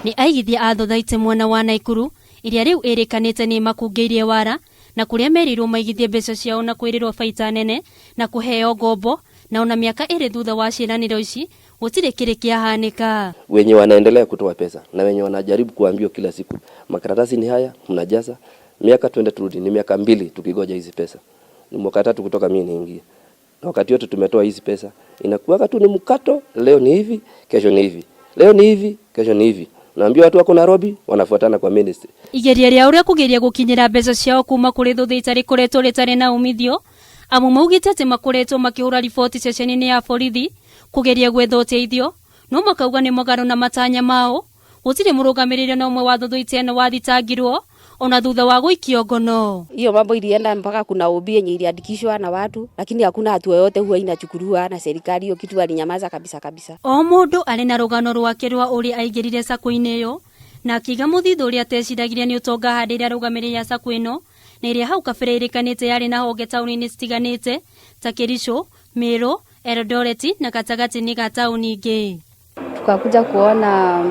Nĩ aigithia a thothaitĩ mwena wa Naikuru ĩrĩa rĩu ĩrĩkanĩte nĩ ĩmakungĩirie wara na kũrĩa merĩirwo maigithie mbeca ciao na kwĩrĩrwo baita nene na kũheo ngombo, na ona mĩaka ĩrĩ thutha wa ciĩranĩro ici gũtirĩ kĩrĩ kĩahanĩka. Wenye wanaendelea kutoa pesa na wenye wanajaribu kuambiwa kila siku makaratasi ni haya mnajaza, miaka twende turudi, ni miaka 2 tukigoja hizi pesa, ni mwaka 3 kutoka mimi niingie, na wakati wote tumetoa hizi pesa inakuwa tu ni mkato, leo ni hivi kesho ni hivi, leo ni hivi kesho ni hivi. Naambia watu wako Nairobi wanafuatana kwa ministry. Igeria rĩa ũrĩa kũgeria gũkinyĩra mbeca ciao kuma kũrĩ thutha rĩkoretwo rĩtarĩ na umithio, amu maugĩte atĩ makoretwo makĩhũra riboti ceceni-inĩ ya borithi kũgeria gwetha ũteithio, no makauga nĩ mũgarũ na matanya mao. Gũtirĩ mũrũgamĩrĩri na ũmwe wa thutha ĩno wathitangirwo ona thutha wa gũikio ngono. Hiyo mambo ilienda mpaka kuna OB yenye iliandikishwa na watu, lakini hakuna hatua yoyote huwa inachukuliwa na serikali. Hiyo kitu walinyamaza kabisa kabisa. O mũndũ arĩ na rũgano rwake rwa ũrĩa aingĩrire sacco-inĩ ĩyo na akiiga mũthithũ ũrĩa ateciragirie nĩ ũtonga handĩire arũgamĩrĩri a sacco ĩno, na ĩrĩa hau kabere ĩrĩkanĩte yarĩ na honge taũni-inĩ citiganĩte ta Kericho, Meru, Eldoret na gatagatĩ-inĩ ga taũni ingĩ. Tukakuja kuona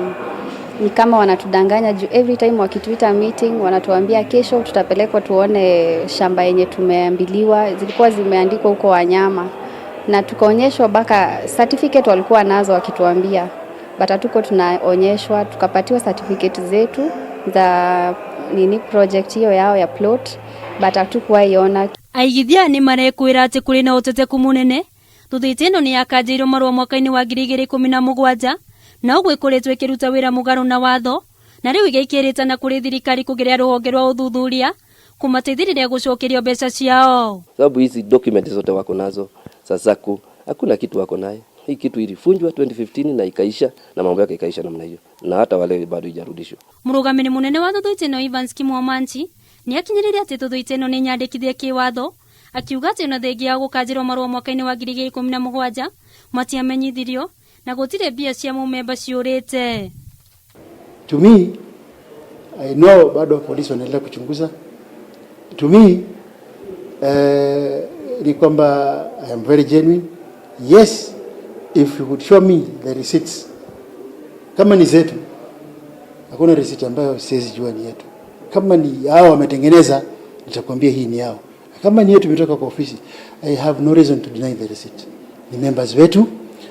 ni kama wanatudanganya juu every time wakituita meeting wanatuambia kesho tutapelekwa tuone shamba yenye tumeambiliwa, zilikuwa zimeandikwa huko Wanyama, na tukaonyeshwa mpaka certificate walikuwa nazo wakituambia, but hatuko tunaonyeshwa. Tukapatiwa certificate zetu za nini project hiyo yao ya plot, but hatukuwaiona. Aigithia nĩ marekwĩra atĩ kũrĩ na ũteteku mũnene. Thutha ĩno nĩ yakanjĩirwo marũa mwaka-inĩ wa 2017, na ũguo ĩkoretwo ĩkĩruta wĩra mũgarũ na watho, na rĩu ĩgĩikĩrĩtana kũrĩ thirikari kũgerera rũhonge rwa ũthuthuria kũmateithĩrĩria gũcokerio mbeca ciao. Sababu hizi document zote wako nazo za sacco, hakuna kitu wako naye. Hii kitu ilifunjwa 2015 na ikaisha, na mambo yake ikaisha namna hiyo, na hata wale bado haijarudishwa. Mũrũgamĩrĩri mũnene wa thutha ĩno Evans Kimwamanchi nĩ akinyĩrĩire atĩ thutha ĩno nĩ nyandĩkithie kĩwatho, akiuga atĩ ona thengia ya gũkanjĩrwo marũa mwaka-inĩ wa 2017 matiamenyithirio na gũtirĩ mbia cia mũmemba ciũrĩte. To me, I know bado polisi wanaendelea kuchunguza. To me, ni kwamba I am very genuine. Yes, if you could show me the receipts, kama ni zetu, hakuna receipt ambayo siwezi jua ni yetu. Kama ni hao wametengeneza, nitakwambia hii ni yao. Kama ni yetu imetoka kwa ofisi, I have no reason to deny the receipt. Ni members wetu,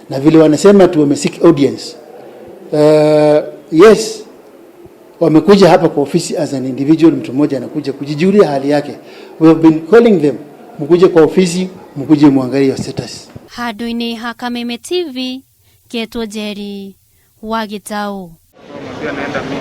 na vile wanasema tu wame seek audience. Yes, wamekuja hapa kwa ofisi as an individual, mtu mmoja anakuja kujijulia hali yake. We have been calling them, mkuje kwa ofisi, mkuje muangalie your status. Handũ-inĩ ha Kameme TV, Ketwo Njeri wa Gĩtaũ. Pia naenda mimi.